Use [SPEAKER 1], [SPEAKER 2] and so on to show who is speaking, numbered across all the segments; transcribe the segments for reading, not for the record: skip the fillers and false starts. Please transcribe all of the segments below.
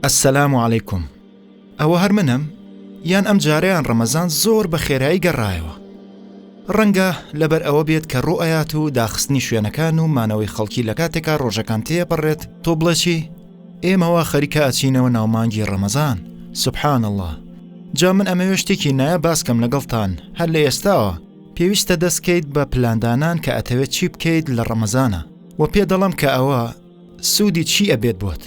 [SPEAKER 1] السلام علیکم ئەوە هەر منم یان ئەم جارەیان ڕەمەزان زۆر بە خێرایی گەڕایەوە ڕەنگە لەبەر ئەوە بێت کە ڕوئەیات و داخستنی شوێنەکان و مانەوەی خەڵکی لە کاتێکا ڕۆژەکان تێپەڕێت تۆ بڵێ چی ئێمەوە خەریکە ئەچینەوە ناو مانگی ڕەمەزان سبحان اللە جا من ئەمەوێ شتێکی نایە باسکەم لەگەڵتان هەر لە ئێستاوە پێویستە دەستکەیت بە پلاندانان کە ئەتەوێت چی بکەیت لە ڕەمەزانە وە پێ دەڵێم کە ئەوە سوودی چی ئەبێت بۆت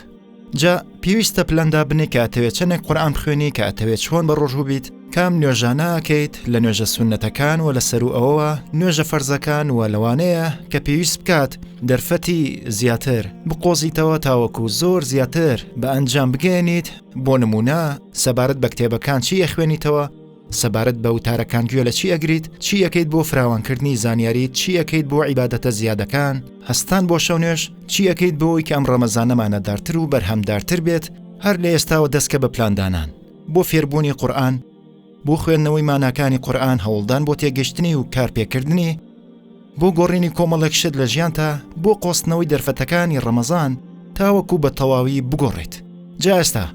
[SPEAKER 1] جا پێویستە پلان دابنێ کە ئەتەوێت چەندێک قورئان بخوێنی کە ئەتەوێت چۆن بە ڕۆژوو بیت کام نوێژانە ئەکەیت لە نوێژە سوننەتەکان و لە سەروو ئەوەوە نوێژە فەرزەکان و لەوانەیە کە پێویست بکات دەرفەتی زیاتر بقۆزیتەوە تاوەکو زۆر زیاتر بە ئەنجام بگەیەنیت بۆ نمونە سەبارەت بە کتێبەکان چی ئەخوێنیتەوە سەبارەت بە وتارەکان گوێ لە چی ئەگریت؟ چی ئەکەیت بۆ فراوانکردنی زانیاریت؟ چی ئەکەیت بۆ عیبادەتە زیادەکان؟ هەستان بۆ شەونوێژ؟ چی ئەکەیت بۆ ئەوەی کە ئەم ڕەمەزانە مانادارتر و بەرهەمدارتر بێت؟ هەر لە ئێستاوە دەستکە بە پلاندانان بۆ فێربوونی قورئان، بۆ خوێندنەوەی ماناکانی قورئان، هەوڵدان بۆ تێگەشتنی و کارپێکردنی، بۆ گۆڕینی کۆمەڵێک شت لە ژیانتا، بۆ قۆستنەوەی دەرفەتەکانی ڕەمەزان تاوەکو بە تەواوی بگۆڕێت. جا ئێستا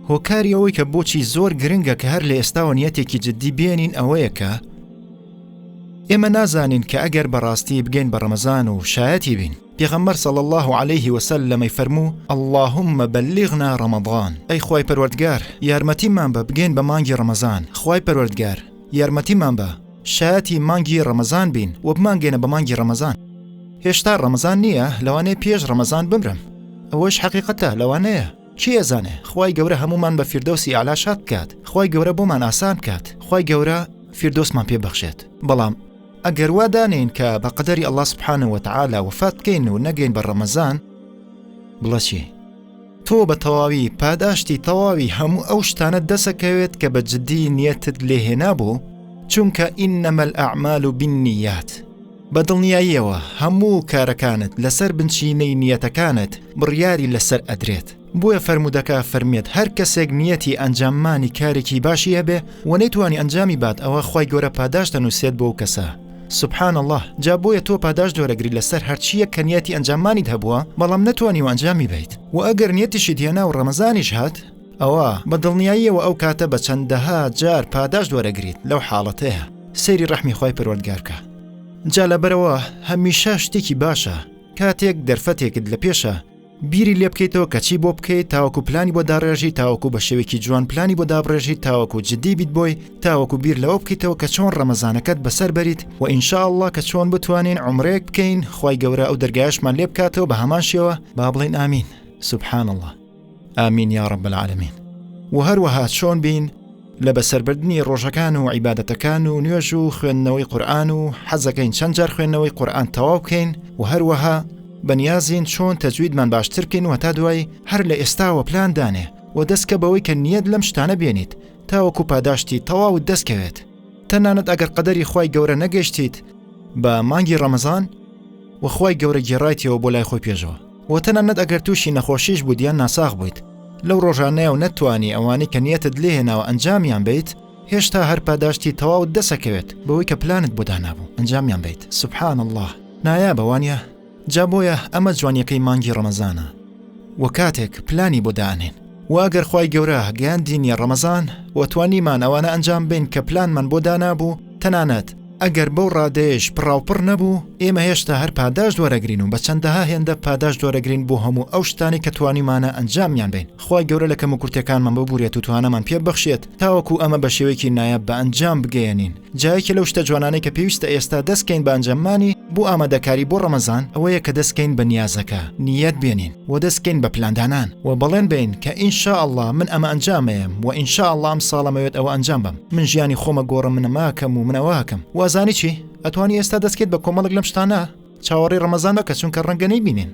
[SPEAKER 1] هۆکاری ئەوەی کە بۆچی زۆر گرنگە کە هەر لە ئێستاوە نیەتێکی جددی بێنین ئەوەیە کە ئێمە نازانین کە ئەگەر بەڕاستی بگەین بە ڕەمەزان و شایەتی بین پێغەمبەر صلی اللە علیه وسلم فەرموو اللهم بلغنا رمضان ئەی خوای پەروەردگار یارمەتیمان بە بگەین بە مانگی ڕەمەزان خوای پەروەردگار یارمەتیمان بە شایەتی مانگی ڕەمەزان بین و بمانگەینە بە مانگی ڕەمەزان. هێشتا ڕەمەزان نییە، لەوانەیە پێش ڕەمەزان بمرم. ئەوەش حەقیقەتە، لەوانەیە. کێ ئەزانێ؟ خوای گەورە هەموومان بە فیردەوسی ئەعلا شاد بکات، خوای گەورە بۆمان ئاسان بکات، خوای گەورە فیردۆسمان پێ بەخشێت. بەڵام ئەگەر وا دانێین کە بە قەدەری اللە سبحانە وتعالی وەفات بکەین و نەگەین بە ڕەمەزان، بڵێ چی؟ تۆ بە تەواوی پاداشتی تەواوی هەموو ئەو شتانەت دەسەکەوێت کە بە جدی نیەتت لێ هێنابوو، چونکە انما الاعمال بالنیات، بە دڵنیاییەوە هەموو کارەکانت لەسەر بنچینەی نیەتەکانت بڕیاری لەسەر ئەدرێت، بۆیە فەرموودەکە ئەفەرموێت هەر کەسێک نیەتی ئەنجاممانی کارێکی باشی هەبێ و نەیتوانی ئەنجامی بات ئەوە خوای گەورە پاداشت ئەنووسێت بۆ ئەو کەسە. سبحان اللە جا بۆیە تۆ پاداشت وەرەگری لەسەر هەرچیەک کە نیەتی ئەنجاممانیت هەبووە بەڵام نەتوانیوە ئەنجامی بەیت وە ئەگەر نیەتیشیت هێنا و ڕەمەزانیش هات ئەوا بە دڵنیاییەوە ئەو کاتە بە چەندەها جار پاداشت وەرەگریت لەو حاڵەتەیە سەیری ڕەحمی خوای پەروەردگار بکە جا لەبەرئەوە هەمیشە شتێکی باشە کاتێک دەرفەتێکت لە پێشە بیری لێ بکەیتەوە کە چی بۆ بکەیت تاوەکو پلانی بۆ داڕێژی تاوەکو بە شێوەیەکی جوان پلانی بۆ دابڕێژیت تاوەکو جدی بیت بۆی تاوەکو بیر لەوە بکەیتەوە کە چۆن ڕەمەزانەکەت بەسەر بەریت و ان شاء اللە کە چۆن بتوانین عومرەیەک بکەین خوای گەورە ئەو دەرگایەشمان لێ بکاتەوە بە هەمان شێوە با بڵێین ئامین سبحان اللە ئامین یا رب العالمین و هەروەها چۆن بین لە بەسەربردنی ڕۆژەکان و عیبادەتەکان و نوێژ و خوێندنەوەی قورئان و حەزەکەین چەند جار خوێندنەوەی قورئان تەواو بکەین و هەروەها بەنیازین چۆن تەجویدمان باشتر بکەین و هەتا دوایی هەر لە ئێستاوە پلان دانێ و دەستکە بەوەی کە نیەت لەم شتانە بێنیت تاوەکو پاداشتی تەواوت دەستکەوێت تەنانەت ئەگەر قەدەری خوای گەورە نەگەشتیت بە مانگی ڕەمەزان و خوای گەورە گێڕایتەوە بۆ لای خۆی پێشەوە وە تەنانەت ئەگەر تووشی نەخۆشیش بوویت یان ناساغ بوویت لەو ڕۆژانەیە و نەتتوانی ئەوانەی کە نیەتت لێ هێناوە ئەنجامیان بەیت هێشتا هەر پاداشتی تەواوت دەسەکەوێت بەوەی کە پلانت بۆ دانابوو ئەنجامیان بەیت سبحان اللە نایابە وانیە؟ جا بۆیە ئەمە جوانیەکەی مانگی ڕەمەزانە و کاتێک پلانی بۆ دائەنێین وە ئەگەر خوای گەورە گەیاندینیە ڕەمەزان و توانیمان ئەوانە ئەنجام بەین کە پلانمان بۆ دانابوو تەنانەت ئەگەر بەو ڕادەیەش پڕاوپڕ نەبوو ئێمە هێشتا هەر پاداشت وەرەگرین و بە چەندەها هێندە پاداشت وەرەگرین بۆ هەموو ئەو شتانەی کە توانیومانە ئەنجامیان بەین خوای گەورە لە کەموکورتیەکانمان ببورێت و توانامان پێ ببەخشێت تاوەکو ئەمە بە شێوەیەکی نایاب بە ئەنجام بگەیەنین جا یەکێ لەو شتە جوانانەی کە پێویستە ئێستا دەست کەین بە ئەنجاممانی بۆ ئامادەکاری بۆ ڕەمەزان ئەوەیە کە دەست کەین بە نیازەکە نیەت بێنین و دەست کەین بە پلاندانان و بەڵێن بەین کە ان شاء اللە من ئەمە ئەنجام ئەیەم و ان شاء اللە ئەم ساڵ ئەمەوێت ئەوە ئەنجام بەم من ژیانی خۆمە گۆڕم من ئەمە ئەکەم و من ئەوە ئەکەم و ئەزانی چی ئەتوانی ئێستا دەست کەیت بە کۆمەڵێک لەم شتانە چاوەڕێی ڕەمەزان مەکە چونکە ڕەنگە نەیبینین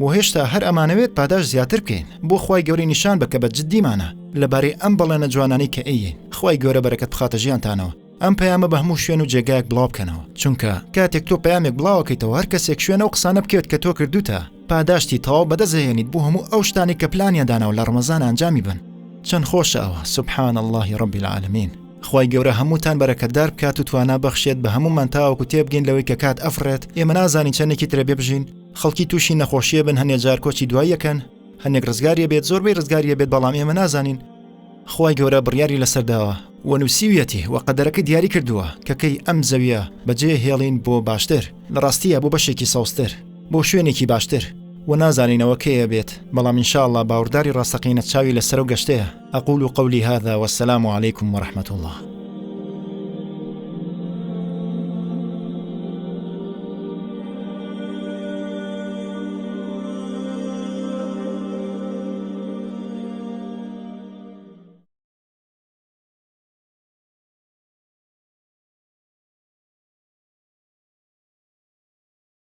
[SPEAKER 1] و هێشتا هەر ئەمانەوێت پاداشت زیاتر بکەین بۆ خوای گەورەی نیشان بە کە بە جدیمانە لەبارەی ئەم بەڵێنە جوانانەی کە ئەیەین خوای گەورە بەرەکەت بخاتە ژیانتانەوە ئەم پەیامە بە هەموو شوێن و جێگایەک بڵاو بکەنەوە چونکە کاتێک تۆ پەیامێک بڵاوەکەیتەوە هەر کەسێک شوێن ئەو قسانە بکەوێت کە تۆ کردوتە پاداشتی تەواو بەدەست ئەهێنیت بۆ هەموو ئەو شتانەی کە پلانیان داناوە لە ڕەمەزان ئەنجامی بن چەند خۆشە ئەوە سبحان اللە رب العالمین خوای گەورە هەمووتان بەرەکەتدار بکات و توانا بەخشێت بە هەموومان تاوەکو تێبگەین لەوەی کە کات ئەفڕێت ئێمە نازانین چەندێکی ترە بێ بژین خەڵکی تووشی نەخۆشیە بن هەنێ جار کۆچی دواییەکەن. هەنێک ڕزگاریە بێت زۆربەی ڕزگاریە بێت بەڵام ئێمە نازانین خوای گەورە بڕیاری لەسەر داوە و نووسیویەتی و قەدەرەکەی دیاری کردووە کە کەی ئەم زەویە بەجێ هێڵین بۆ باشتر لە ڕاستیە بۆ بەشێکی سەوزتر بۆ شوێنێکی باشتر و نازانینەوە کەیە بێت بەڵام ان شاء اللە باوڕداری ڕاستەقینە چاوی لەسەرەو گەشتەیە اقول قولی هذا والسلام علیکم ورحمة اللە.